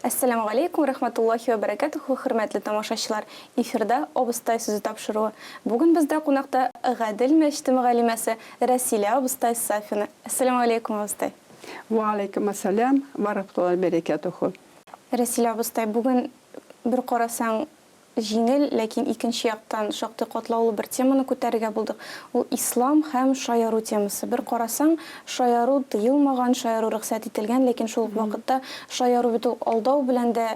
Әссәламү галәйкүм рәхмәтуллаһи вә бәрәкәтүһү, хөрмәтле тамашачылар! Эфирда Абыстай сүзе тапшыруы. Бүген бездә кунакта Гадел мәчете мөгаллимәсе Рәсилә абыстай Сафина. Әссәламү галәйкүм, абыстай! Вә галәйкүм әссәлам вә рәхмәтуллаһи вә бәрәкәтүһү. Рәсилә абыстай, бүген бер карасаң, җиңел, ләкин икенче яктан шактый катлаулы бер теманы күтәрергә булдык. Ул ислам һәм шаяру темасы. Бер карасаң, шаяру тыелмаган, шаяру рөхсәт ителгән, ләкин шул ук вакытта шаяру бит ул алдау белән дә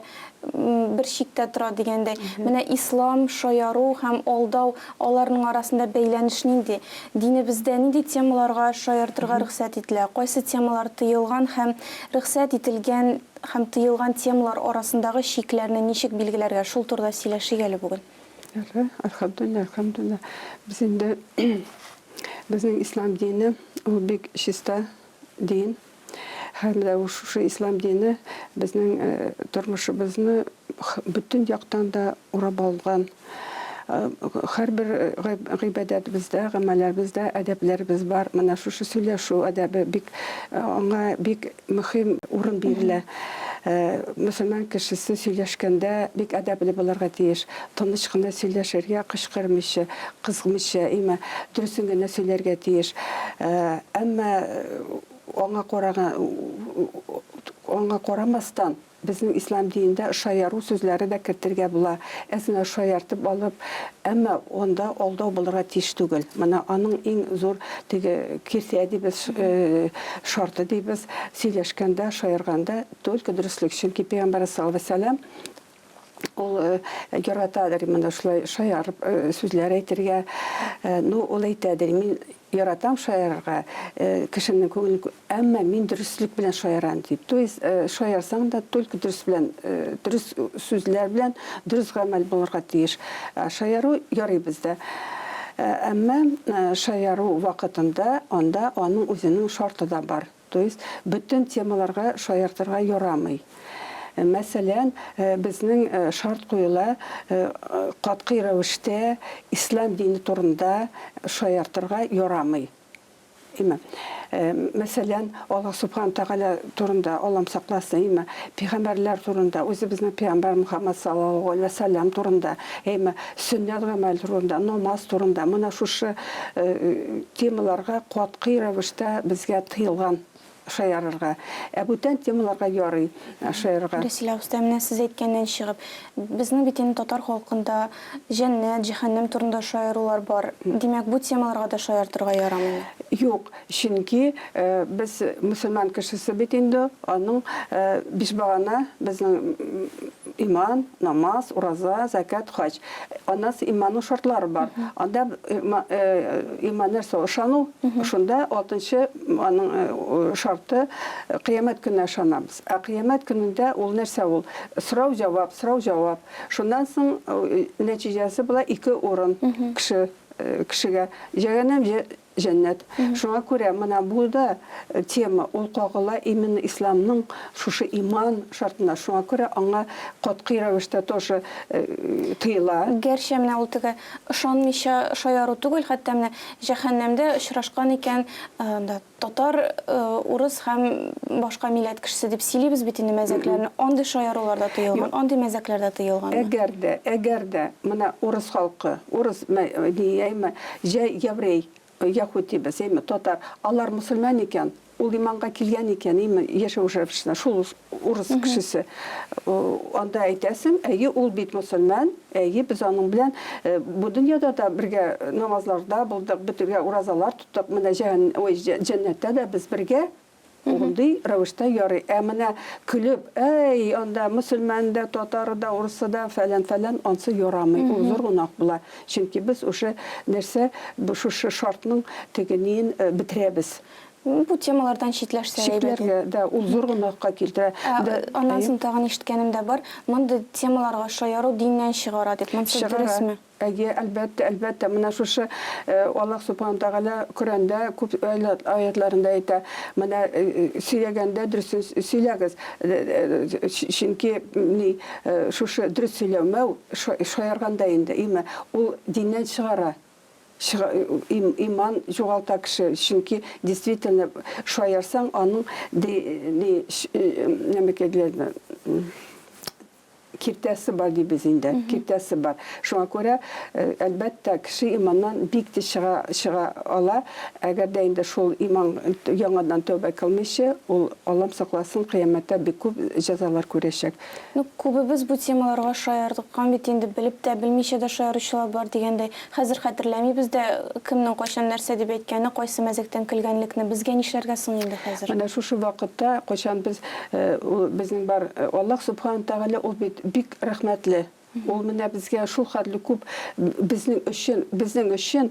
бер чиктә тора дигәндәй. Менә ислам, шаяру һәм алдау, аларның арасында бәйләнеш нинди? Динебездә нинди темаларга шаяртырга рөхсәт ителә? Кайсы темалар тыелган һәм рөхсәт ителгән Һәм тыелган темалар арасындагы чикләрне ничек билгеләргә, шул турыда сөйләшик әле бүген. Ярый, әлхәмдүлилләһ, әлхәмдүлилләһ. Без инде безнең ислам дине ул бик чиста дин. Һәм дә шушы ислам дине безнең тормышыбызны бөтен яктан да урап алган. Һәрбер гыйбадәтебездә, гамәлләребездә әдәпләребез бар. Менә шушы сөйләшү әдәбе бик аңа бик мөһим урын бирелә. Мөселман кешесе сөйләшкәндә бик әдәпле булырга тиеш. Тыныч кына сөйләшергә, кычкырмыйча, кызмыйча, имә, дөресен генә сөйләргә тиеш. Әмма аңа караган, аңа карамастан, Безнең ислам динендә шаяру сүзләре дә кертергә була. Әз генә шаяртып алып, әмма анда алдау булырга тиеш түгел. Менә аның иң зур теге киртә дибез, шарты дибез, сөйләшкәндә, шаярганда только дөреслек. Чөнки Пәйгамбәрбез саллаллаһу галәйһи вә сәлләм ул яратадыр менә шулай шаярып сүзләр әйтергә. Ну, ул әйтәдер, мин Яратам шаярырга, кешенең күңелен, әмма мин дөреслек белән шаярам, дип. То есть, шаярсаң да, только дөрес белән, дөрес сүзләр белән, дөрес гамәл булырга тиеш. Шаяру ярый бездә. Әмма шаяру вакытында анда аның үзенең шарты да бар. То есть бөтен темаларга шаяртырга ярамый. Мәсәлән, безнең шарт куела, катгый рәвештә ислам дине турында шаяртырга ярамый. Име? Мәсәлән, Аллаһ Субхана Тәгалә турында, Аллам сакласын, име, пәйгамбәрләр турында, үзебезнең пәйгамбәр Мөхәммәд саллаллаһу галәйһи вә сәлләм турында, әйме, сөннәт гамәл турында, намаз турында, менә шушы темаларга катгый рәвештә безгә тыелган шаярырга. Ә бүтән темаларга ярый шаярырга. Рәсилә абыстай, менә сез әйткәннән чыгып, безнең бит инде татар халкында җәннәт, җәһәннәм турында шаярулар бар. Димәк, бу темаларга да шаяртырга ярамыймы? Юк, чөнки без мөселман кешесе бит инде, аның биш багана безнең иман, намаз, ураза, зәкят, хаҗ. Аннан соң иманның шартлары бар. Анда иман нәрсә ул? Ышану. Шунда алтынчы аның шарты кыямәт көненә ышанабыз. Ә кыямәт көнендә ул нәрсә ул? Сорау җавап, сорау җавап. Шуннан соң нәтиҗәсе була ике урын кеше кешегә. Җәһәннәм, Җәннәт. Шуңа күрә менә бу да тема, ул кагыла именно исламның шушы иман шартына. Шуңа күрә аңа катгый рәвештә тоже тыела. Гәрчә менә ул теге ышанмыйча шаяру түгел, хәтта менә җәһәннәмдә очрашкан икән, анда татар, урыс һәм башка милләт кешесе дип сөйлибез бит инде мәзәкләрне, андый шаярулар да тыелган, андый мәзәкләр дә тыелганмы? Әгәр дә, әгәр дә менә урыс халкы, урыс, әйме, Җә еврей, яһүд дибез, әйме, татар, алар мөселман икән, ул иманга килгән икән, әйме, яшәү рәвешенә, шул урыс кешесе. Анда әйтәсең, әйе, ул бит мөселман, әйе, без аның белән бу дөньяда да бергә намазларда булдык, бергә уразалар тоттык, менә җәһән, ой, җәннәттә дә без бергә. Мондый рәвештә ярый. Ә менә көлеп, әй, анда мөселман да, татары да, урысы да, фәлән-фәлән, ансы ярамый. Ул зур гөнаһ була. Чөнки без уже нәрсә, шушы шартның теге ниен бетерәбез. Бу темалардан читләшсә әйбәт. Читләргә, да, ул зур гөнаһка килтерә. Ә аннан соң тагын ишеткәнем дә бар, мондый темаларга шаяру диннән чыгара дип. Монысы дөресме? Әйе, әлбәттә, әлбәттә. Менә шушы Аллаһ Субхана Тәгалә Коръәндә күп аятларында әйтә, менә сөйләгәндә дөресен сөйләгез. Чөнки ни шушы дөрес сөйләмәү шаярганда инде, име, ул диннән чыгара. Чыга, иман югалта кеше. Чөнки действительно шаярсаң, аның ди, ни, нәмәкәйләрне. киртәсе бар дибез инде, киртәсе бар. Шуңа күрә, әлбәттә, кеше иманнан бик тиз чыга, чыга ала. Әгәр дә инде шул иман яңадан тәүбә кылмыйча, ул, Аллам сакласын, кыямәттә бик күп җәзалар күрәчәк. Ну, күбебез бу темаларга шаярткан бит инде, белеп тә, белмичә дә шаяручылар бар дигәндәй. Хәзер хәтерләмибез дә, кемнең кайчан нәрсә дип әйткәне, кайсы мәзәктән көлгәнлекне. Безгә нишләргә соң инде хәзер? Менә шушы вакытта, кайчан без, ул безнең бар, Аллаһ Сүбхәнәһү Тәгалә ул бит бик рәхмәтле. Ул менә безгә шул хәтле күп, безнең өчен, безнең өчен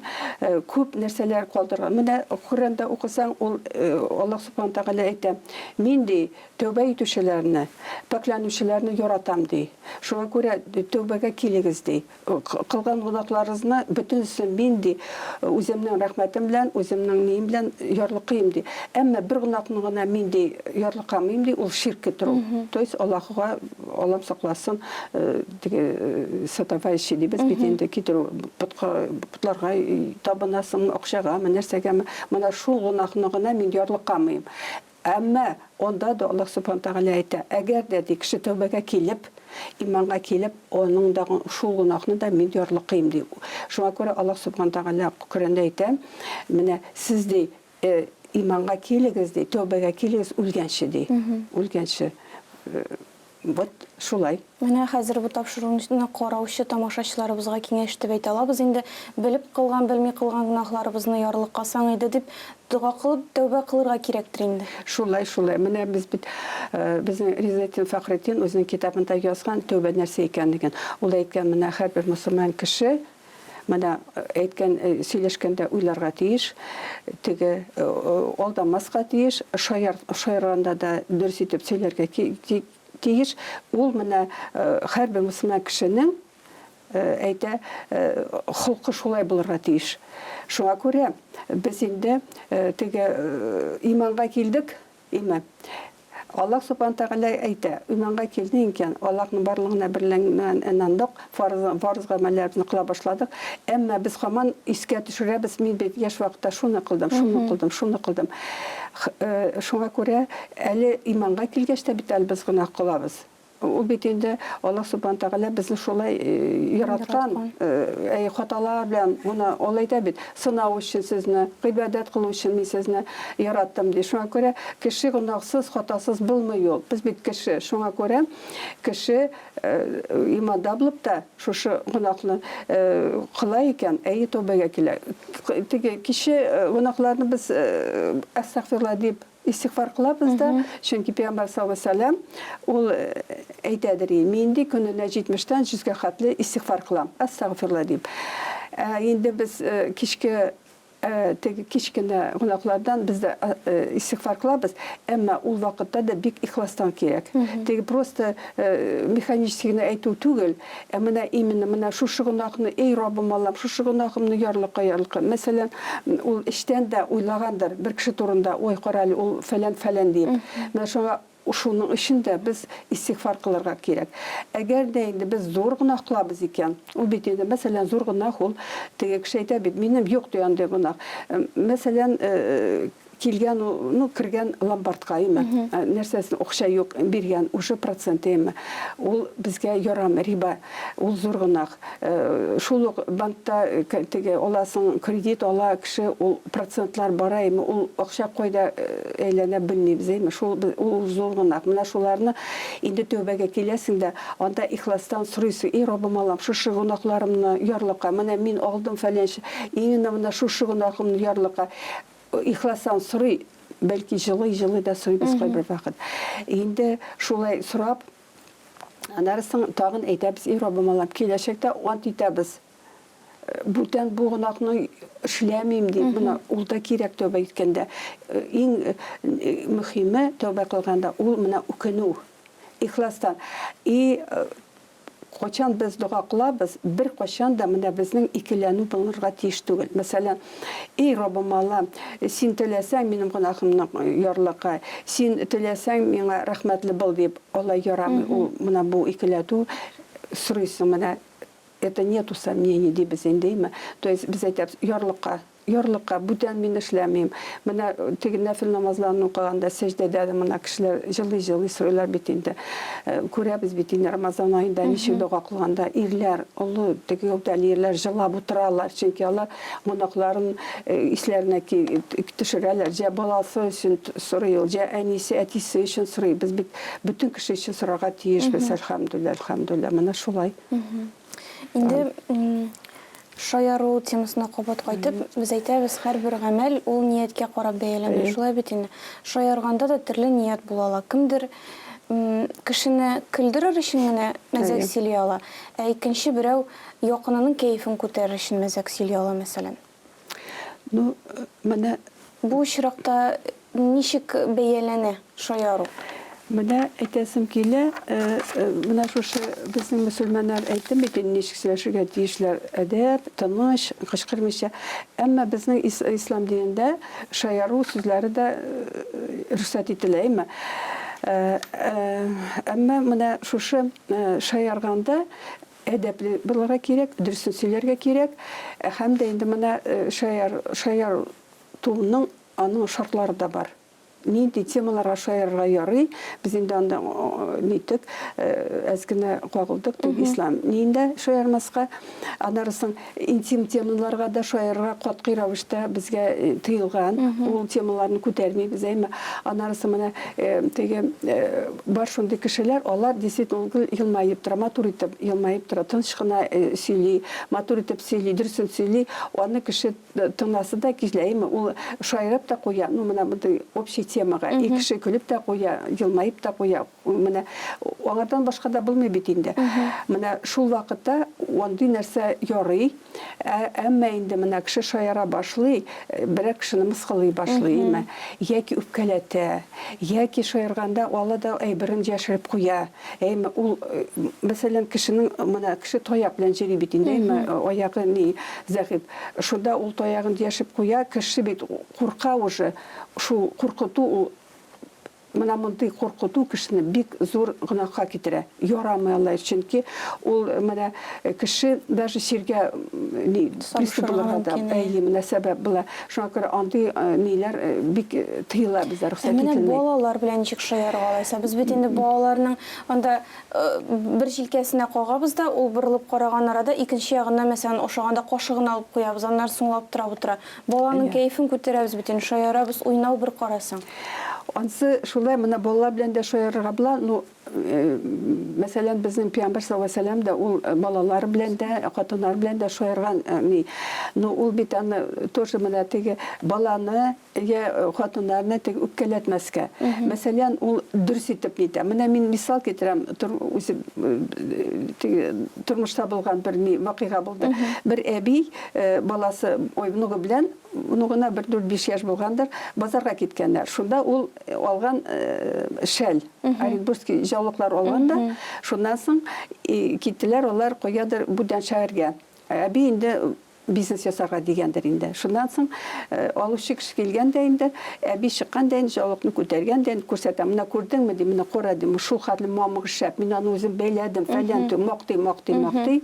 күп нәрсәләр калдырган. Менә Коръәндә укысаң, ул Аллаһ Сүбхәнәһү Тәгалә әйтә, Мин, ди, тәүбә итүчеләрне, пакьләнүчеләрне яратам, ди. Шуңа күрә тәүбәгә килегез, ди. Кылган гөнаһларыгызны бөтенесен мин, ди, үземнең рәхмәтем белән, үземнең нием белән ярлыкыйм, ди. Әмма бер гөнаһны гына мин, ди, ярлыкамыйм, ди, ул ширк китерү. То есть Аллаһыга, Аллам сакласын, теге сотоварищи дибез бит инде, китерү, потка, потларга табынасыңмы, акчагамы, нәрсәгәме, менә шул гөнаһны гына мин ярлыкамыйм. Әмма анда да Аллаһ Сүбхәнәһү Тәгалә әйтә, Әгәр дә, ди, кеше тәүбәгә килеп, иманга килеп, аның да шул гөнаһны да мин ярлыкыйм, ди. Шуңа күрә Аллаһ Сүбхәнәһү Тәгалә Коръәндә әйтә, Менә сез, ди, иманга килегез, ди, тәүбәгә килегез үлгәнче, ди. Үлгәнче. Вот шулай. Менә хәзер бу тапшыруны караучы тамашачыларыбызга киңәш итеп әйтә алабыз инде, белеп кылган, белми кылган гөнаһларыбызны ярлыкасаң иде дип, дога кылып, тәүбә кылырга кирәктер инде. Шулай, шулай. Менә без бит, безнең Ризаэтдин Фәхретдин үзенең китабында язган тәүбә нәрсә икәнлеген. Ул әйткән, менә һәрбер мөселман кеше менә әйткән, сөйләшкәндә уйларга тиеш, теге алдамаска тиеш, шаяр, шаярганда да дөрес итеп сөйләргә тиеш. Ул менә һәрбер мөселман кешенең әйтә, холкы шулай булырга тиеш. Шуңа күрә без инде теге иманга килдек, Имә. Аллаһ Субхана Тәгалә әйтә, Иманга килдең икән, Аллаһның барлыгына берлегенә инандык, фарыз, фарыз гамәлләребезне кыла башладык, әмма без һаман искә төшерәбез, мин бит яшь вакытта шуны кылдым, шуны кылдым, шуны кылдым. Шуңа күрә әле иманга килгәч тә бит әле без гөнаһ кылабыз. Ул бит инде Аллаһ Субхана Тәгалә безне шулай яраткан, әй, хаталар белән моны ул әйтә бит, сынау өчен сезне, гыйбадәт кылу өчен мин сезне яраттым, ди. Шуңа күрә кеше гөнаһсыз, хатасыз булмый ул. Без бит кеше. Шуңа күрә кеше иманда булып та шушы гөнаһны кыла икән, әйе, тәүбәгә килә. Теге кече гөнаһларны без әстәгъфирулла дип Истигъфар кылабыз да, чөнки пәйгамбәр саллаллаһу алейһи ва сәлләм ул әйтәдер, мин ди көненә җитмештән йөзгә хәтле истигъфар кылам, әстәгъфирулла дип. Ә инде без кичке теге кечкенә гөнаһлардан без дә истигъфар кылабыз, әмма ул вакытта да бик ихластан кирәк. Теге просто механически генә әйтү түгел, Ә менә именно менә шушы гөнаһны, эй, Раббым Аллам, шушы гөнаһымны ярлыка, ярлыка. Мәсәлән, ул эчтән дә уйлагандыр бер кеше турында, ой, кара әле, ул фәлән-фәлән диеп. Менә шуңа шуның өчен дә без истигъфар кылырга кирәк. Әгәр дә инде без зур гөнаһ кылабыз икән, ул бит инде, мәсәлән, зур гөнаһ ул, теге кеше әйтә бит, минем юк ди андый гөнаһ. Мәсәлән, Килгән ул, ну, кергән ломбардка, әйме, нәрсәсен, акча юк, биргән, уже процент, әйме. Ул безгә ярамый, риба, ул зур гөнаһ. Шул ук банкта теге аласың, кредит ала кеше, ул процентлар бара, әйме, ул акча кайда әйләнә белмибез, әйме, шул ул зур гөнаһ. Менә шуларны инде тәүбәгә киләсең дә, анда ихластан сорыйсың, и Раббым Аллам, шушы гөнаһларымны ярлыка, менә мин алдым фәләнчә, именно менә шушы гөнаһымны ярлыка. Ихластан сорый, бәлки җылый-җылый да сорыйбыз кайбер вакыт. Инде шулай сорап, аннары соң тагын әйтәбез, и Раббым Аллам, киләчәктә ант итәбез, бүтән бу гөнаһны эшләмим дип. Менә ул да кирәк тәүбә иткәндә. Иң мөһиме тәүбә кылганда ул менә үкенү. Ихластан. И Кайчан без дога кылабыз, беркайчан да менә безнең икеләнү булырга тиеш түгел. Мәсәлән, Эй, Раббым Аллам, син теләсәң, минем гөнаһымны ярлыка, син теләсәң, миңа рәхмәтле бул, дип, алай ярамый. Ул менә бу икеләтү, сорыйсың менә, это нету сомнений, дибез инде, әйме? То есть без әйтәбез, ярлыка. Ярлыка, бүтән мин эшләмим. Менә теге нәфел намазларын укыганда сәҗдәдә дә менә кешеләр җылый-җылый сорыйлар бит инде. Күрәбез бит инде Рамазан аенда ничек дога кылганда ирләр, олы теге гәүдәле ирләр җылап утыралар, чөнки алар гөнаһларын исләренә төшерәләр. Җә баласы өчен сорый ул, җә әнисе, әтисе өчен сорый. Без бит бөтен кеше өчен сорарга тиешбез, әлхәмдүлилләһ, әлхәмдүлилләһ. Менә шулай. Инде шаяру темасына кабат кайтып, без әйтәбез, һәрбер гамәл ул нияткә карап бәяләнә. Шулай бит инде. Шаярганда да төрле ният була ала. Кемдер кешене көлдерер өчен генә мәзәк сөйли ала, ә икенче берәү якынының кәефен күтәрер өчен мәзәк сөйли ала, мәсәлән. Ну, менә Бу очракта ничек бәяләнә шаяру? Менә әйтәсем килә, менә шушы безнең мөселманнар әйттем бит инде ничек сөйләшергә тиешләр, әдәп, тыныч, кычкырмыйча. Әмма безнең ислам динендә шаяру сүзләре дә рөхсәт ителә, әйме? Әмма менә шушы шаярганда Әдәпле булырга кирәк, дөресен сөйләргә кирәк. Һәм дә инде менә шаяр, шаяртуның аның шартлары да бар. Нинди темаларга шаярырга ярый, без инде анда ниттек, әз генә кагылдык, теге ислам ниендә шаярмаска. Аннары соң интим темаларга да шаярырга катгый рәвештә безгә тыелган. Ул темаларны күтәрмибез, әйме. Аннары соң менә теге Бар шундый кешеләр, алар действительно ул гел елмаеп тора, матур итеп елмаеп тора, тыныч кына сөйли, матур итеп сөйли, дөресен сөйли. Аны кеше тыңласа да килә, әйме, ул шаярып та куя, ну менә мондый общий темага, и кеше көлеп тә куя, елмаеп та куя. Менә аңардан башка да булмый бит инде. Менә шул вакытта андый нәрсә ярый. Ә, әмма инде менә кеше шаяра башлый, берәр кешене мыскыллый башлый, име, яки үпкәләтә, яки шаярганда ала да әйберен яшереп куя, әйме, ул, мәсәлән, кешенең, менә кеше таяк белән йөри бит инде, әйме, аягы ни, зәгыйфь. Шунда ул таягын яшереп куя, кеше бит курка уже, шул куркыту ул Менә мондый куркыту кешене бик зур гөнаһка китерә. Ярамый алай, чөнки ул менә кеше даже чиргә ни приступ Сабышырга булырга да, мөмкин, әйе. әйе, менә сәбәп була. Шуңа күрә андый ниләр бик тыела бездә, Ә рөхсәт менә ителми. балалар белән ничек шаярырга алайса? Без бит инде балаларның анда бер җилкәсенә кагабыз да, ул борылып караган арада икенче ягыннан, мәсәлән, ашаганда кашыгын алып куябыз, аннары соңлап тора утыра. Баланың Әйе. кәефен күтәрәбез бит инде, шаярабыз, уйнау бер карасаң. Ансы шулай, менә балалар белән дә шаярырга була. Ну, мәсәлән, безнең пәйгамбәр саллаллаһу алейһи ва сәлләм дә ул балалары белән дә, хатыннары белән дә шаярган, ни. Ну, ул бит аны тоже менә теге баланы я хатыннарны теге үпкәләтмәскә. Мәсәлән, ул дөрес итеп нитә. Менә мин мисал китерәм, үзе теге тормышта булган бер ни вакыйга булды. Бер әби баласы, ой, внугы белән Внугына бер дүрт-биш яшь булгандыр, базарга киткәннәр. Шунда ул алган шәл, оренбургский җаулыклар алган да, шуннан соң киттеләр алар каядыр бүтән шәһәргә. Әби инде бизнес ясарга дигәндер инде. Шуннан соң алучы кеше килгән дә инде, әби чыккан да инде, җаулыкны күтәргән дә инде, күрсәтә. Менә күрдеңме, ди, менә кара, ди, шул хәтле мамык шәп, мин аны үзем бәйләдем, фәлән, мактый, мактый, мактый.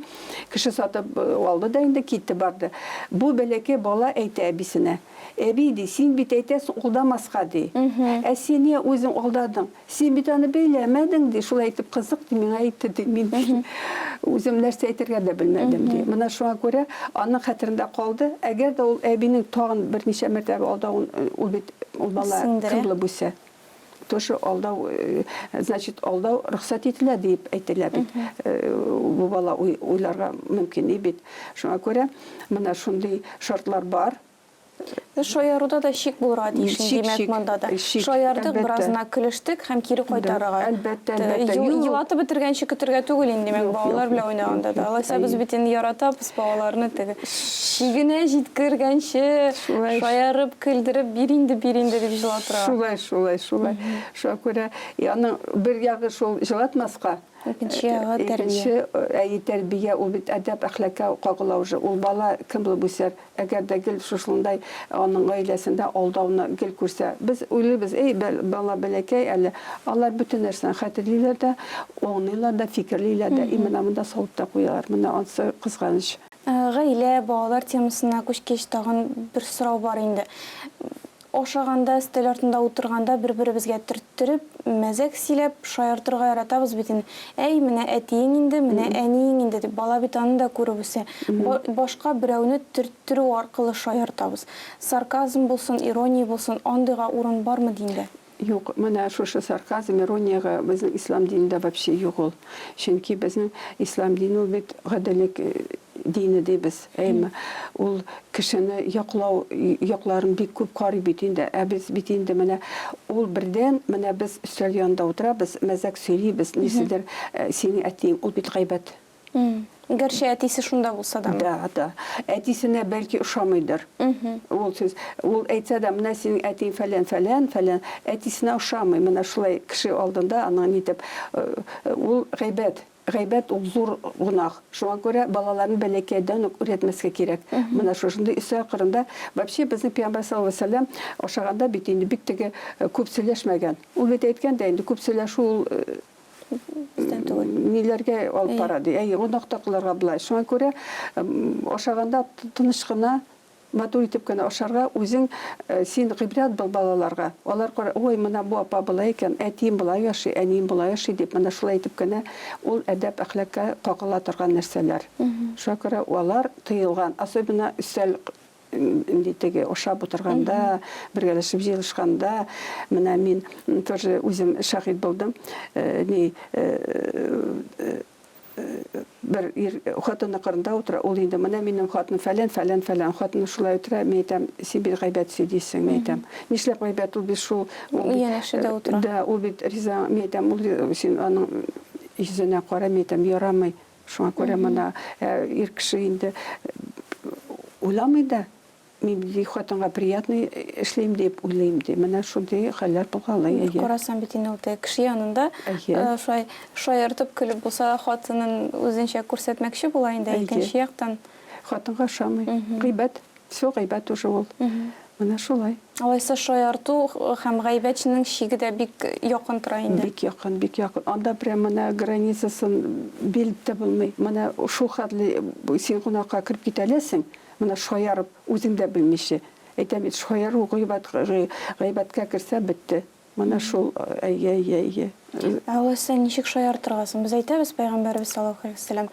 Кеше сатып алды да инде, китте барды. Бу бәләкәй бала әйтә әбисенә, Әби, ди, син бит әйтәсең алдамаска, ди. Ә син нигә үзең алдадың? Син бит аны бәйләмәдең, ди. Шулай итеп кызык, ди, миңа әйтте, ди. Мин үзем нәрсә әйтергә дә белмәдем, ди. Менә шуңа күрә аның хәтерендә калды. Әгәр дә ул әбинең тагын берничә мәртәбә алдавын, ул бит ул бала Сеңдерә. кем булып үсә? Тоже алдау, значит, алдау рөхсәт ителә диеп әйтелә бит. Бу бала уйларга мөмкин и бит. Шуңа күрә менә шундый шартлар бар. Шаяруда да чик булырга тиеш, димәк, монда да. Шаярдык, беразына көлештек һәм кире кайтарырга. Әлбәттә, әлбәттә. Елатып бетергәнче көтергә түгел инде, димәк, балалар белән уйнаганда да. Алайса без бит инде яратабыз балаларны теге чигенә җиткергәнче шаярып, көлдереп, бир инде, бир инде дип җылатырга. Шулай, шулай, шулай. Шуңа күрә аның бер ягы шул җылатмаска, Икенче ягы тәрбия. Икенче, әйе, тәрбия, ул бит әдәп, әхлакка кагыла уже. Ул бала кем булып үсәр? Әгәр дә гел шушындай аның гаиләсендә алдауны гел күрсә. Без уйлыйбыз, әй, бала бәләкәй әле. Алар бөтен нәрсәне хәтерлиләр дә, аңлыйлар да, фикерлиләр дә, и менә монда салып та куялар. Менә ансы кызганыч. Гаилә, балалар темасына күчкәч, тагын бер сорау бар инде. Ашаганда, өстәл артында утырганда бер-беребезгә төрттереп, мәзәк сөйләп, шаяртырга яратабыз бит инде. Әй, менә әтиең инде, менә әниең инде дип, бала бит аны да күреп үсә. Башка берәүне төрттерү аркылы шаяртабыз. Сарказм булсын, ирония булсын, андыйга урын бармы диндә? Юк, менә шушы сарказм, ирониягә безнең ислам динендә вообще юк ул. Чөнки безнең ислам дине ул бит гаделлек дине дибез, әйеме? Ул кешене яклау якларын бик күп карый бит инде. Ә без бит инде менә ул бердән менә без өстәл янында утырабыз, мәзәк сөйлибез, нәрсәдер синең әтиең, ул бит гайбәт. Гәрчә әтисе шунда булса дамы? Да, да. Әтисенә бәлки ошамыйдыр. Ул сүз. Ул әйтсә дә, менә синең әтиең фәлән, фәлән, фәлән. Әтисенә ошамый. Менә шулай кеше алдында аның нитеп. Ул гайбәт. Гайбәт ул зур гөнаһ. Шуңа күрә балаларны бәләкәйдән үк өйрәтмәскә кирәк. Менә шушындый өстәл кырында. Вообще безнең пәйгамбәр саллаллаһу алейһи ва сәлләм ашаганда бит инде бик теге күп сөйләшмәгән. Ул бит әйткән дә инде күп сөйләшү ул Бездән түгел. Ниләргә алып бара ди. Әйе, гөнаһ та кылырга була. Шуңа күрә ашаганда тыныч кына, матур итеп кенә ашарга, үзең син гыйбрәт бул балаларга. Алар кара, ой, менә бу апа болай икән, әтием болай ашый, әнием болай ашый дип, менә шулай итеп кенә ул әдәп-әхлакка кагыла торган нәрсәләр. Шуңа күрә алар тыелган, особенно өстәл Инде теге ашап утырганда, бергәләшеп җыелышканда, менә мин тоже үзем шаһит булдым. Ни бер ир хатыны кырында утыра, ул инде менә минем хатын фәлән, фәлән, фәлән, хатыны шулай утыра, мин әйтәм, син бит гайбәт сөйлисең, мин әйтәм. Нишләп гайбәт, ул бит шул, ул бит, Янәшәдә утыра. Да, ул бит риза, мин әйтәм, ул син аның йөзенә кара, мин әйтәм, ярамый. Шуңа күрә моны ир кеше инде уйламый да, мин ди хатынга приятный эшлим дип уйлыйм ди. Менә шундый хәлләр булгалый, әйе. Карасаң бит инде ул теге кеше янында шулай шаяртып көлеп булса да хатынын үзенчә күрсәтмәкче була инде, икенче яктан. Хатынга ошамый. Гыйбәт. Всё гайбәт уже ул. Менә шулай. Алайса шаярту һәм гайбәтченең чиге дә бик якын тора инде. Бик якын, бик якын. Анда прям менә границасын белеп тә булмый. Менә шул хәтле син кунакка кереп китә аләсең, менә шаярып, үзең дә белмичә. Әйтәм бит, шаяру гайбәт, гайбәткә керсә, бетте. Менә шул, әйе, әйе, әйе. Ә алайса ничек шаяртырга соң? Без әйтәбез, пәйгамбәребез саллаллаһу галәйһи вә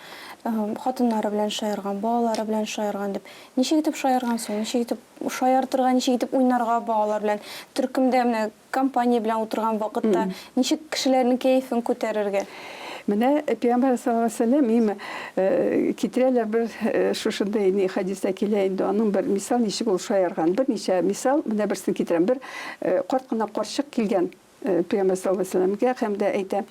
сәлләм хатыннары белән шаярган, балалары белән шаярган дип. Ничек итеп шаярган соң? Ничек итеп шаяртырга, ничек итеп уйнарга балалар белән? Төркемдә менә компания белән утырган вакытта ничек кешеләрнең кәефен күтәрергә? Менә пәйгамбәр саллаллаһу галәйһи вә сәлләм име китерәләр бер шушындый ни хәдистә килә инде аның бер мисал ничек ул шаярган. Берничә мисал, менә берсен китерәм. Бер Карт кына карчык килгән Пәйгамбәр саллаллаһу галәйһи ва сәлләмгә һәм дә әйтә,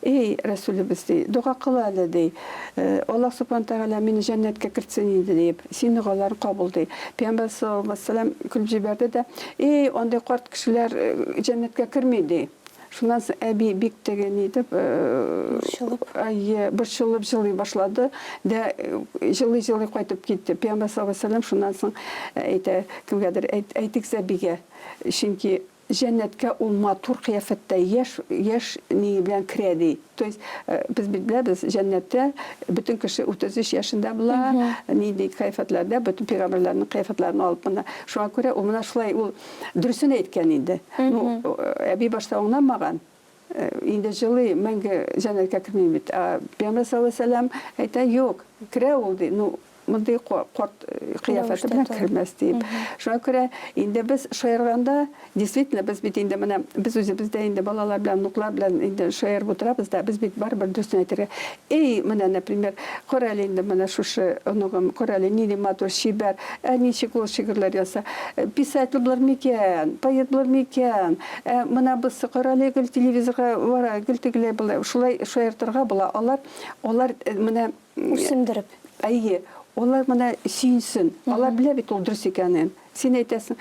Эй, Рәсүлебез, ди, дога кыл әле, ди, Аллаһ Субхана Тәгалә мине җәннәткә кертсен инде, диеп, син догаларын кабул, ди. Пәйгамбәр саллаллаһу галәйһи ва сәлләм көлеп җибәрде дә, Эй, андый карт кешеләр җәннәткә керми, ди. Шуннан соң әби бик теге ни итеп, Борчылып. Әйе, борчылып җылый башлады. Дә җылый-җылый кайтып китте. Пәйгамбәр саллаллаһу галәйһи ва сәлләм шуннан соң әйтә, кемгәдер, әйт, әйтегез әбигә, Чөнки җәннәткә ул матур кыяфәттә, яшь, яшь ние белән керә, ди. То есть, без бит беләбез, җәннәттә бөтен кеше 33 яшендә була, нинди кыяфәтләрдә, бөтен пәйгамбәрләрнең кыяфәтләрен алып менә. Шуңа күрә ул менә шулай ул дөресен әйткән инде. Ну, әби башта аңламаган. Инде җылый, мәңге җәннәткә кермим бит. Ә пәйгамбәр саллаллаһу алейһи ва сәлләм әйтә, юк, керә ул, ди. Ну, мондый карт кыяфәте белән кермәс диеп. Шуңа күрә инде без шаярганда, действительно, без бит инде менә без үзебез дә инде балалар белән, внуклар белән инде шаярып утырабыз да, без бит барыбер дөресен әйтергә. Эй, менә, например, кара әле инде менә шушы оныгым, кара әле, нинди матур, чибәр, ә ничек ул шигырьләр яза. Писатель булыр микән, поэт булыр микән? Ә менә бусы, кара әле, гел телевизорга бара, гел тегеләй болай. Шулай шаяртырга була. Алар, алар менә Үсендереп. Әйе, алар менә сөенсен. Алар белә бит ул дөрес икәнен. Син әйтәсең,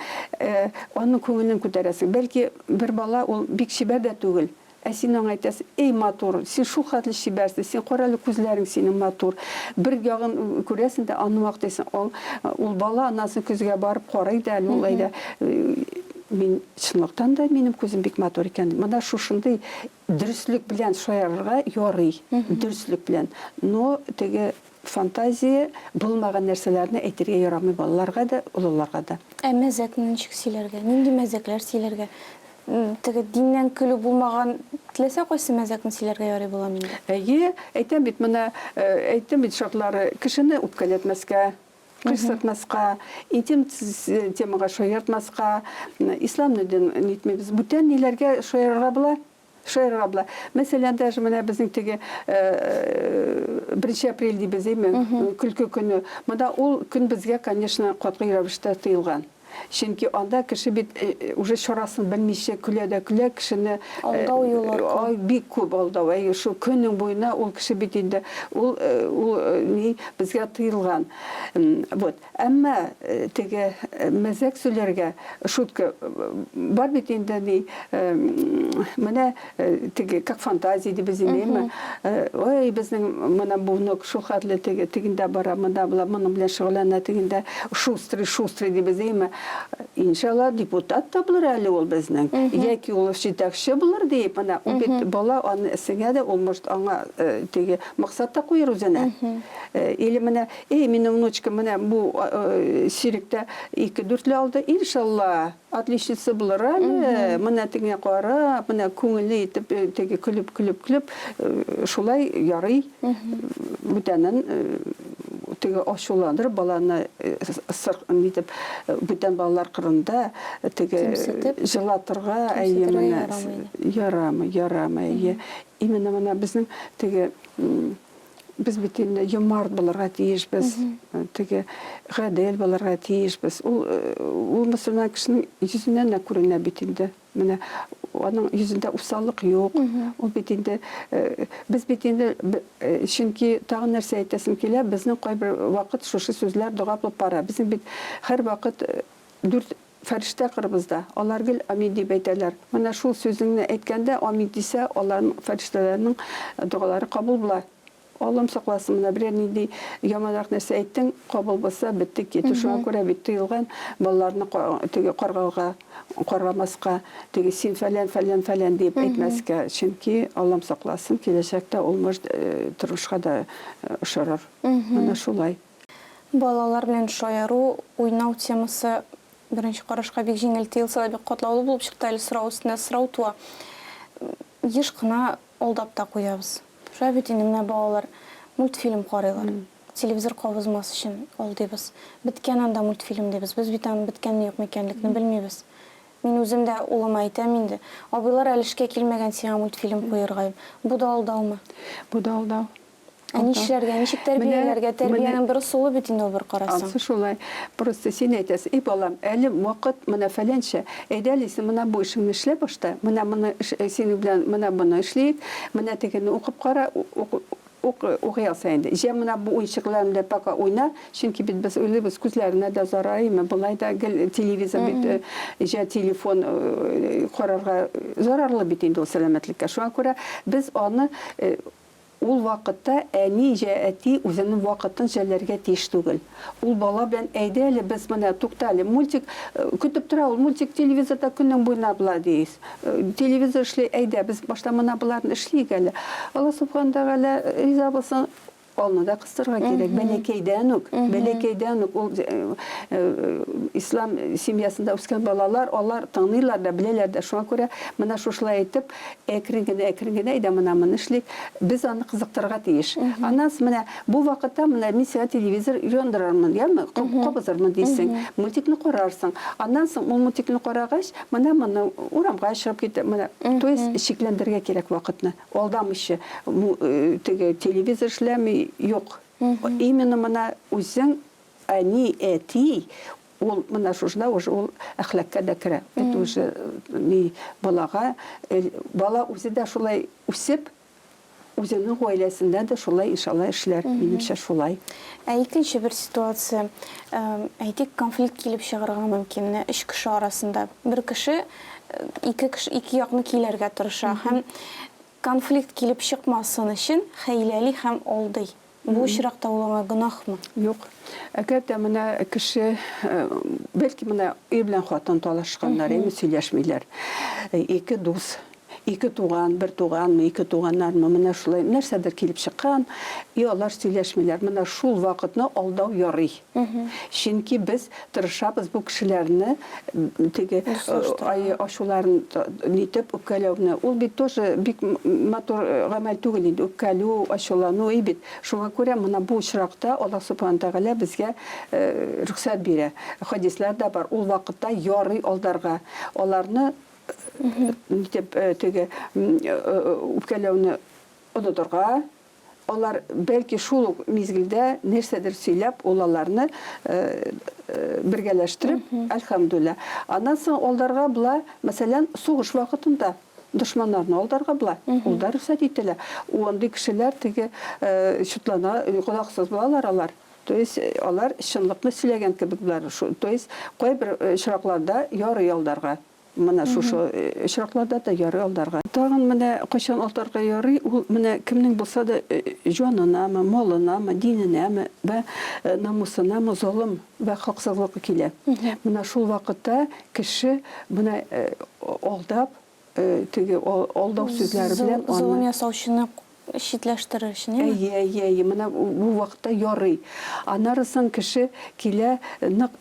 аның күңелен күтәрәсең. Бәлки бер бала ул бик чибәр дә түгел. Ә син аңа әйтәсең, эй, матур, син шул хәтле чибәрсең, син кара әле күзләрең синең матур. Бер ягын күрәсең дә, аны мактыйсың. Ул, ул бала аннан соң көзгә барып карый да әле ул әйдә. Мин чынлыктан да минем күзем бик матур икән. Менә шушындый Дөреслек белән шаярырга ярый, дөреслек белән. Но теге Фантазия булмаган нәрсәләрне әйтергә ярамый балаларга да, олыларга да. Ә мәзәкне ничек сөйләргә? Нинди мәзәкләр сөйләргә? Теге диннән көлү булмаган теләсә кайсы мәзәкне сөйләргә ярый буламы инде? Әйе, әйтәм бит, менә әйттем бит шартлары, кешене үпкәләтмәскә, кыерсытмаска, интим темага шаяртмаска, исламны дин нитмибез. Бүтән ниләргә шаярырга була? Шаярырга була. Мәсәлән, даже менә безнең теге беренче апрель дибез, әйме, көлке көне. Монда ул көн безгә, конечно, катгый рәвештә тыелган. Чөнки анда кеше бит уже чарасын белмичә көлә дә көлә, кешене Алдау юлы аркылы. Ай, бик күп алдау. Әйе, шул көнең буена ул кеше бит инде ул ул ни безгә тыелган. Вот. Әмма теге мәзәк сөйләргә, шутка бар бит инде ни, менә теге как фантазия дибез инде, әйме? Ой, безнең менә бу внук шул хәтле теге тегендә бара, монда була, моның белән шөгыльләнә, тегендә шустрый, шустрый дибез, әйме? Иншалла, депутат та булыр әле ул безнең, яки ул җитәкче булыр диеп, менә ул бит бала аны сеңә дә, ул может аңа теге максат та куер үзенә. Или менә Эй, минем внучка менә бу чиректә ике дүртле алды, иншалла, отличница булыр әле, менә тегеңә карап, менә күңелле итеп, теге көлеп, көлеп, көлеп, шулай ярый, бүтәнен теге ачуландырып, баланы нитеп, бүтән балалар кырында теге җылатырга, әйе, менә ярамый, ярамый, әйе. Именно менә безнең теге Без бит инде юмарт булырга тиешбез, теге гадел булырга тиешбез. Ул ул мөселман кешенең йөзеннән дә күренә бит инде. Менә аның йөзендә усаллык юк. Ул бит инде без бит инде чөнки тагын нәрсә әйтәсем килә, безнең кайбер вакыт шушы сүзләр дога булып бара. Безнең бит һәрвакыт дүрт Фәрештә кырыбызда, алар гел амин дип әйтәләр. Менә шул сүзеңне әйткәндә амин дисә, аларның, фәрештәләрнең догалары кабул була. Аллам сакласын, менә берәр нинди яманрак нәрсә әйттең, кабул булса, бетте китте. Шуңа күрә бит тыелган балаларны теге каргауга, каргамаска, теге син фәлән, фәлән, фәлән дип әйтмәскә. Чөнки, Аллам сакласын, киләчәктә ул может тормышка да очрар. Менә шулай. Балалар белән шаяру, уйнау темасы беренче карашка бик җиңел тоелса да, бик катлаулы булып чыкты әле, сорау өстенә сорау туа. Еш кына алдап та куябыз. Шулай бит инде, менә балалар мультфильм карыйлар. Телевизор кабызмас өчен алдыйбыз. Беткән анда мультфильм дибез. Без бит аның беткәнме юкмы икәнлекне белмибез. Мин үзем дә улыма әйтәм инде, абыйлар әле эшкә килмәгән, сиңа мультфильм куерга. Бу да алдаумы? Бу да алдау. Ә нишләргә, ничек тәрбияләргә? Тәрбиянең бер ысулы бит инде ул бер карасаң. Ансы шулай. Просто син әйтәсең, эй, балам, әле вакыт менә фәләнчә, әйдә әле син менә бу эшеңне эшлә башта, менә моны синең белән менә моны эшлиек, менә тегене укып кара, укый алсаң инде. Җә менә бу уенчыклар белән пока уйна, чөнки бит без уйлыйбыз, күзләренә дә зарар име, болай да гел телевизор бит, җә телефон карарга зарарлы бит инде ул сәламәтлеккә. Шуңа күрә без аны Ул вакытта әни җә әти үзенең вакытын жәлләргә тиеш түгел. Ул бала белән әйдә әле без менә тукта әле мультик көтеп тора ул мультик телевизорда көннең буена була диез. Телевизор эшли әйдә без башта менә боларны эшлиек әле. Алла Субхана Тәгалә риза булсын. Алны да кыстырырга кирәк. Бәләкәйдән үк, бәләкәйдән үк ул ислам семьясында үскән балалар, алар тыңлыйлар да, беләләр дә. Шуңа күрә менә шушылай итеп Әкрен генә, әкрен генә, әйдә менә моны эшлик. Без аны кызыктырырга тиеш. Аннан соң менә бу вакытта менә мин сиңа телевизор яндырырмын, яме, кабызырмын дисең. Мультикны карарсың. Аннан соң ул мультикны карагач, менә моны урамга чыгып кит, менә, то есть чикләндерергә кирәк вакытны. Алдамыйча, теге телевизор эшләми, юк. Именно менә үзең әни, әти Ул менә шушында уже ул әхлакка да керә. Это уже ни балага, бала үзе дә шулай үсеп, үзенең гаиләсендә дә шулай иншалла эшләр. Минемчә шулай. Ә икенче бер ситуация, әйтик, конфликт килеп чыгарга мөмкин. Менә өч кеше арасында бер кеше ике кеше ике якны көйләргә тырыша һәм конфликт килеп чыкмасын өчен хәйләли һәм алдый. Бу очракта ул аңа гөнаһмы? Юк. Әгәр дә менә кеше, бәлки менә ир белән хатын талашканнар, әйме, сөйләшмиләр. Ике дус. Ике туган, бер туганмы, ике туганнармы, менә шулай нәрсәдер килеп чыккан, и алар сөйләшмиләр. Менә шул вакытны алдау ярый. Чөнки без тырышабыз бу кешеләрне теге ачуларын нитеп үпкәләүне. Ул бит тоже бик матур гамәл түгел инде, үпкәлү, ачулану, и бит. Шуңа күрә менә бу очракта Аллаһ Субхана Тәгалә безгә рөхсәт бирә. Хәдисләр дә бар, ул вакытта ярый алдарга. Аларны нитеп теге үпкәләүне онытырга, алар бәлки шул ук мизгелдә нәрсәдер сөйләп, ул аларны бергәләштереп, әлхәмдүлилләһ. Аннан соң алдарга була, мәсәлән, сугыш вакытында дошманнарны алдарга була, ул да рөхсәт ителә. Андый кешеләр теге чутлана, гөнаһсыз булалар алар. То есть алар чынлыкны сөйләгән кебек болар. То есть кайбер очракларда ярый алдарга. Менә шушы очракларда да ярый алдарга. Тагын менә кайчан алдарга ярый, ул менә кемнең булса да җанынамы, малынамы, диненәме вә намусынамы золым вә хаксызлык килә. Менә шул вакытта кеше менә алдап, теге алдау сүзләре белән аны. Золым ясаучыны читләштерер өчен, әйеме? Әйе, әйе, әйе, менә бу вакытта ярый. Аннары соң кеше килә нык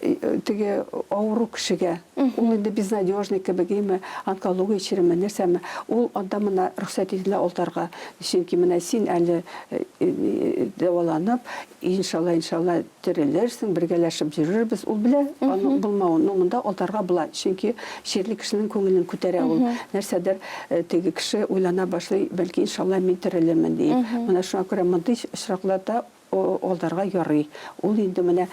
теге авыру кешегә. Ул инде безнадежный кебек, әйеме, онкология чиреме, нәрсәме. Ул анда менә рөхсәт ителә алдарга. Чөнки менә син әле дәваланып, Иншалла, иншалла, терелерсең, бергәләшеп йөрербез. Ул белә аның булмавын. Но монда алдарга була. Чөнки чирле кешенең күңелен күтәрә ул. Нәрсәдер теге кеше уйлана башлый, бәлки, иншалла, мин терелермен диеп. Менә шуңа күрә мондый очракларда алдарга ярый. Ул инде менә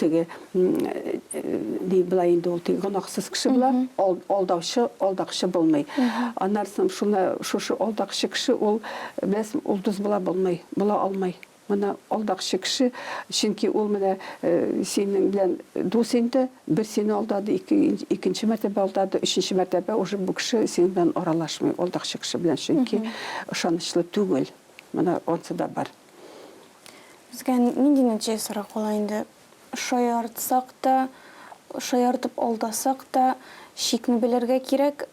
теге ни була инде ул теге гөнаһсыз кеше була, алдаучы, алдакчы булмый. Аннан соң шуны шушы алдакчы кеше ул, беләсең, ул дус була булмый, була алмый. Менә алдакчы кеше, чөнки ул менә синең белән дус инде, бер сине алдады, ике, икенче мәртәбә алдады, өченче мәртәбә уже бу кеше синең белән аралашмый, алдакчы кеше белән, чөнки ышанычлы түгел. Менә ансы да бар. Безгә нинди нәтиҗә ясарга кала инде? Шаяртсак та, шаяртып алдасак та, чикне белергә кирәк,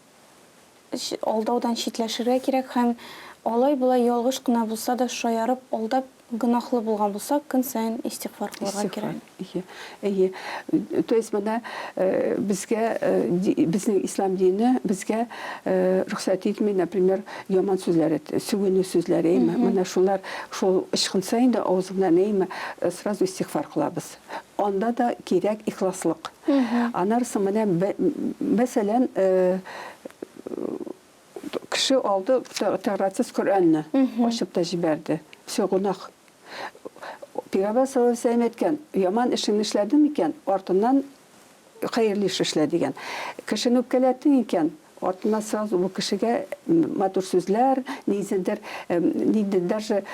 алдаудан читләшергә кирәк һәм алай-болай ялгыш кына булса да шаярып, алдап гөнаһлы булган булсак, көн саен истигъфар кылырга кирәк. Әйе, әйе. То есть менә безгә, безнең ислам дине безгә рөхсәт итми, например, яман сүзләр әйт, сүгенү сүзләре, әйеме? Менә шулар, шул ычкынса инде авызыңнан, әйеме, сразу истигъфар кылабыз. Анда да кирәк ихласлык. Аннары соң менә, мәсәлән, кеше алды тәһарәтсез Коръәнне, ачып та җибәрде. Все, гөнаһ. Пәйгамбәр саллаллаһу алейһи ва сәлләм әйткән, яман эшеңне эшләдең икән, артыннан хәерле эш эшлә дигән. Кешене үпкәләттең икән, артыннан сразу бу кешегә матур сүзләр, ниндидер, нинди даже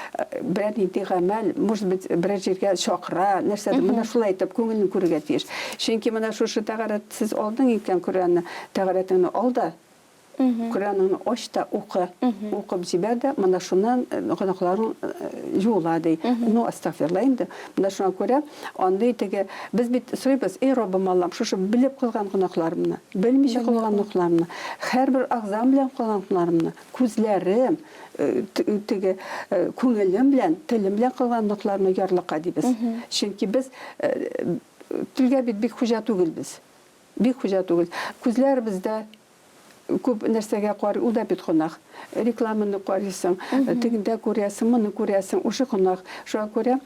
берәр нинди гамәл, может быть, берәр җиргә чакыра, нәрсәдер, менә шулай итеп күңелен күрергә тиеш. Чөнки менә шушы тәһарәтсез алдың икән Коръәнне, тәһарәтеңне ал да, Коръәнеңне ач та укы. Укып җибәр дә, менә шуннан гөнаһларың юыла, ди. Ну, астагфирулла инде. Менә шуңа күрә андый теге без бит сорыйбыз, эй Раббым Аллам, шушы белеп кылган гөнаһларымны, белмичә кылган гөнаһларымны, һәрбер әгъзам белән кылган гөнаһларымны, күзләрем, теге күңелем белән, телем белән кылган гөнаһларымны ярлыка, дибез. Чөнки без телгә бит бик хуҗа түгелбез. Бик хуҗа түгел. Күзләр бездә күп нәрсәгә карый, ул да бит гөнаһ. Рекламаны карыйсың, тегендә күрәсең, моны күрәсең, уже гөнаһ. Шуңа күрә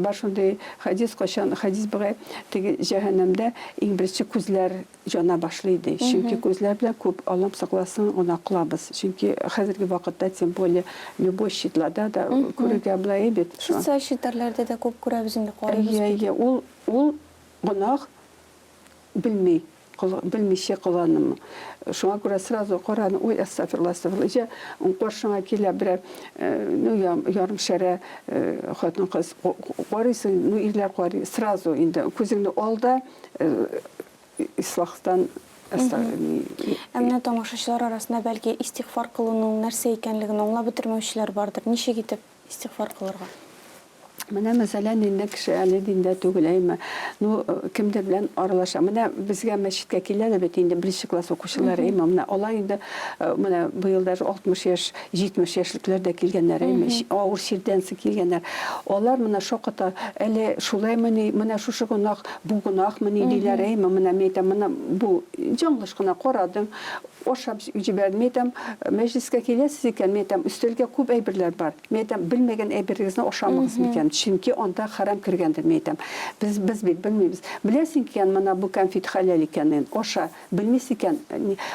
бар шундый хәдис, кайчан хәдис бугай, теге җәһәннәмдә иң беренче күзләр яна башлый ди. Чөнки күзләр белән күп, Аллам сакласын, гөнаһ кылабыз. Чөнки хәзерге вакытта, тем более, любой щитларда да күрергә була бит. Социаль челтәрләрдә дә күп күрәбез инде, карыйбыз бит. Әйе, әйе, ул, ул гөнаһ. Белми, белмичә кыланымы. Шуңа күрә сразу караны, ой, әстәфирулла, әстәфирулла. Җә, каршыңа килә берәр, ну, ярым шәрә хатын-кыз. Карыйсың, ну, ирләр карый, сразу инде күзеңне ал да, ислахтан Ә менә тамашачылар арасында бәлки истигъфар кылуның нәрсә икәнлеген аңлап бетермәүчеләр бардыр. Ничек итеп истигъфар кылырга? Менә, мәсәлән, инде кеше әле диндә түгел, әйме? Ну, кемдер белән аралаша. Менә безгә мәчеткә киләләр бит инде беренче класс укучылары, әйме? Менә алар инде, менә быел даже 60 яшь, 70 яшьлекләр дә килгәннәр, әйме? Авыр чирдән соң килгәннәр. Алар менә шакката, әле шулаймыни, менә шушы гөнаһ, бу гөнаһмыни диләр, әйме? Менә мин әйтәм, менә бу җаңлыш кына карадың, Ашап җибәрдем. Мин әйтәм, мәҗлескә киләсез икән, мин әйтәм, өстәлгә күп әйберләр бар. Мин әйтәм, белмәгән әйберегезне ашамагыз микән, чөнки анда хәрам кергәндер, мин әйтәм. Без, без бит белмибез. Беләсең икән, менә бу кәнфит хәләл икәнен, аша. Белмисең икән,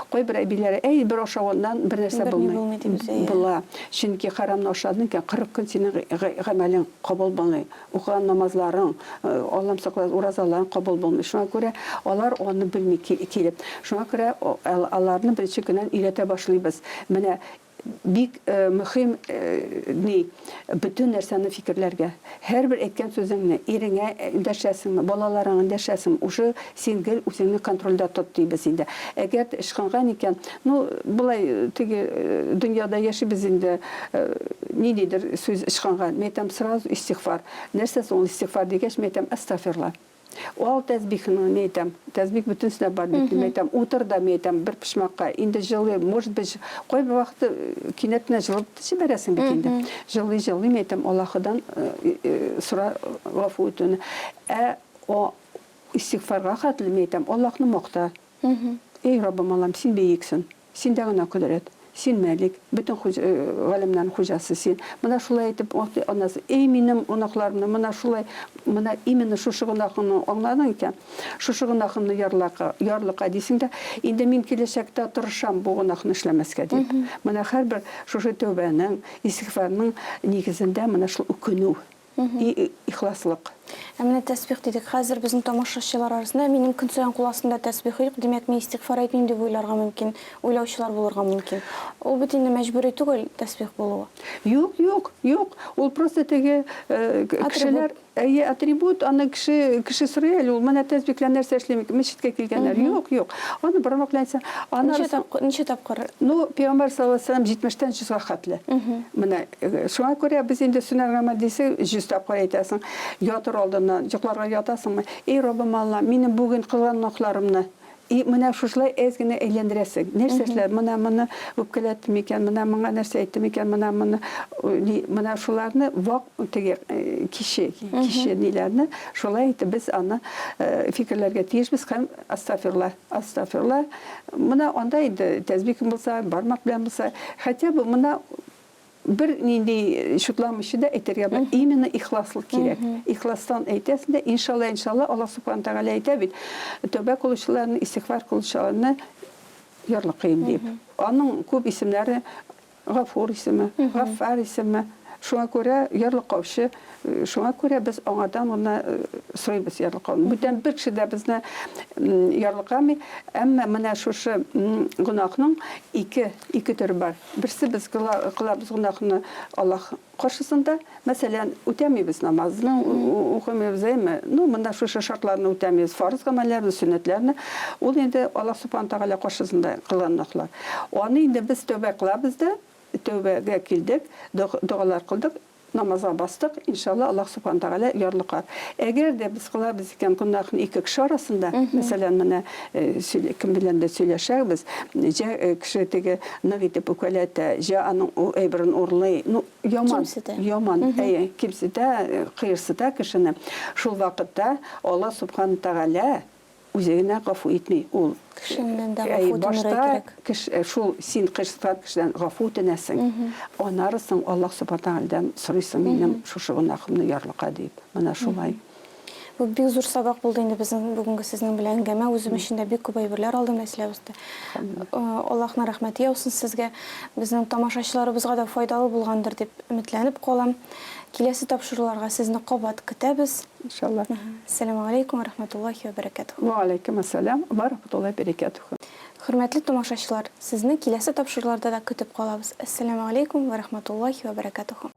кайбер әбиләр, әй, бер ашаганнан бер нәрсә Берни булмый дип үзе, иә. Була. Чөнки хәрамны ашадың икән, 40 көн синең гамәлең кабул булмый. Укыган намазларың, Аллам сакласын, уразаларың кабул булмый. Шуңа күрә алар аны белми килеп. Шуңа күрә аларны беренче көннән өйрәтә башлыйбыз. Менә бик мөһим ни, бөтен нәрсәне фикерләргә. Һәрбер әйткән сүзеңне, иреңә эндәшәсеңме, балаларыңа эндәшәсеңме, уже син гел үзеңне контрольдә тот дибез инде. Әгәр дә ычкынган икән, ну, болай теге дөньяда яшибез инде, ниндидер сүз ычкынган, мин әйтәм, сразу истигъфар. Нәрсә соң ул истигъфар дигәч, мин әйтәм, әстәгъфирулла. Ал тәсбихны, мин әйтәм, тәсбих бөтенесендә бар бит, мин әйтәм, утыр да, мин әйтәм, бер почмакка, инде җылый, может быть, кайбер вакытта кинәт кенә җылып та җибәрәсең бит инде. Җылый-җылый, мин әйтәм, Аллаһыдан сора гафу итүне. Ә истигъфарга хәтле, мин әйтәм, Аллаһны макта. Эй, Раббым Аллам, син бөексең. Синдә генә кодрәт. Син мәлик, бөтен хуҗ, галәмнәрнең хуҗасы син. Менә шулай итеп, аннан соң, эй, минем гөнаһларымны, менә шулай, менә именно шушы гөнаһыңны аңладың икән, шушы гөнаһымны ярлака, ярлыка дисең дә, инде мин киләчәктә тырышам бу гөнаһны эшләмәскә дип. Менә һәрбер шушы тәүбәнең, истигъфарның нигезендә менә шул үкенү. И ихласлык. Ә менә тәсбих дидек. Хәзер безнең тамашачылар арасында минем көн саен кул астында тәсбих юк, димәк, мин истигъфар әйтмим дип уйларга мөмкин, уйлаучылар булырга мөмкин. Ул бит инде мәҗбүри түгел тәсбих булуы. Юк, юк, юк. Ул просто теге кешеләр, әйе, атрибут, аны кеше, кеше сорый әле ул, менә тәсбих белән нәрсә эшлим икән, мәчеткә килгәннәр. Юк, юк. Аны бармак белән әйтсәң, аннары Ничә тапкыр, ничә тапкыр? Ну, пәйгамбәр саллаллаһу алейһи ва сәлләм җитмештән йөзгә хәтле. Менә Шуңа күрә без инде сөннәт гамәл дисең, 100 тапкыр әйтәсең. Ятыр алдыннан, йокларга ятасыңмы? Эй, Раббым Алла, минем бүген кылган гөнаһларымны, и менә шушылай әз генә әйләндерәсең. Нәрсә эшләр? Менә моны үпкәләттем микән, менә моңа нәрсә әйттем микән, менә моны, ни, менә шуларны вак теге кече, кече ниләрне шулай итеп без аны фикерләргә тиешбез һәм астафирулла, астафирулла. Менә анда инде тәсбих булса, бармак белән булса, хотя бы менә Бер нинди чутламыйча да әйтергә була. Именно ихласлык кирәк. Ихластан әйтәсең дә, иншалла, иншалла, Аллаһ Субхана Тәгалә әйтә бит, тәүбә кылучыларны, истигъфар кылучыларны ярлыкыйм дип. Аның күп исемнәре Гафур исеме, Гаффар исеме. Шуңа күрә ярлыкаучы, шуңа күрә без аңардан гына сорыйбыз ярлыкауны. Бүтән бер кеше дә безне ярлыкамый. Әмма менә шушы гөнаһның ике, ике төре бар. Берсе без кылабыз гөнаһны Аллаһ каршысында. Мәсәлән, үтәмибез намазны, укымыйбыз, әйме? Ну, монда шушы шартларны үтәмибез, фарыз гамәлләрне, сөннәтләрне. Ул инде Аллаһ Субхана Тәгалә каршысында кылган гөнаһлар. Аны инде без тәүбә кылабыз да, тәүбәгә килдек, догалар кылдык, Намазга бастык, иншалла, Аллаһ Субхана Тәгалә ярлыкар. Әгәр дә без кылабыз икән гөнаһны ике кеше арасында, мәсәлән, менә кем белән дә сөйләшәбез, җә кеше теге нык итеп үкәләтә, җә аның ул әйберен урлый, ну, яман, яман, әйе, кимсетә, кыерсыта кешене, шул вакытта Аллаһ Субхана Тәгалә Үзе генә гафу итми, ул. Кешеннән дә гафу үтенергә кирәк. Башта шул син кыерсыткан кешедән гафу үтенәсең, аннары соң Аллаһ Субхана Тәгаләдән сорыйсың, минем шушы гөнаһымны ярлыка дип. Менә шулай. Бу бик зур сабак булды инде безнең бүгенге сезнең белән әңгәмә. Үзем өчен дә бик күп әйберләр алдым, Нәсилә абыстай. Аллаһның рәхмәте яусын сезгә. Безнең тамашачыларыбызга да файдалы булгандыр дип өметләнеп калам. Киләсе тапшыруларга сезне кабат көтәбез. Иншалла. Әссәламү галәйкүм вә рәхмәтуллаһи вә бәрәкәтүһү. Вә галәйкүм әссәлам вә рәхмәтуллаһи бәрәкәтүһү. Хөрмәтле тамашачылар, сезне киләсе тапшыруларда да көтеп калабыз. Әссәламү галәйкүм вә рәхмәтуллаһи вә бәрәкәтүһү.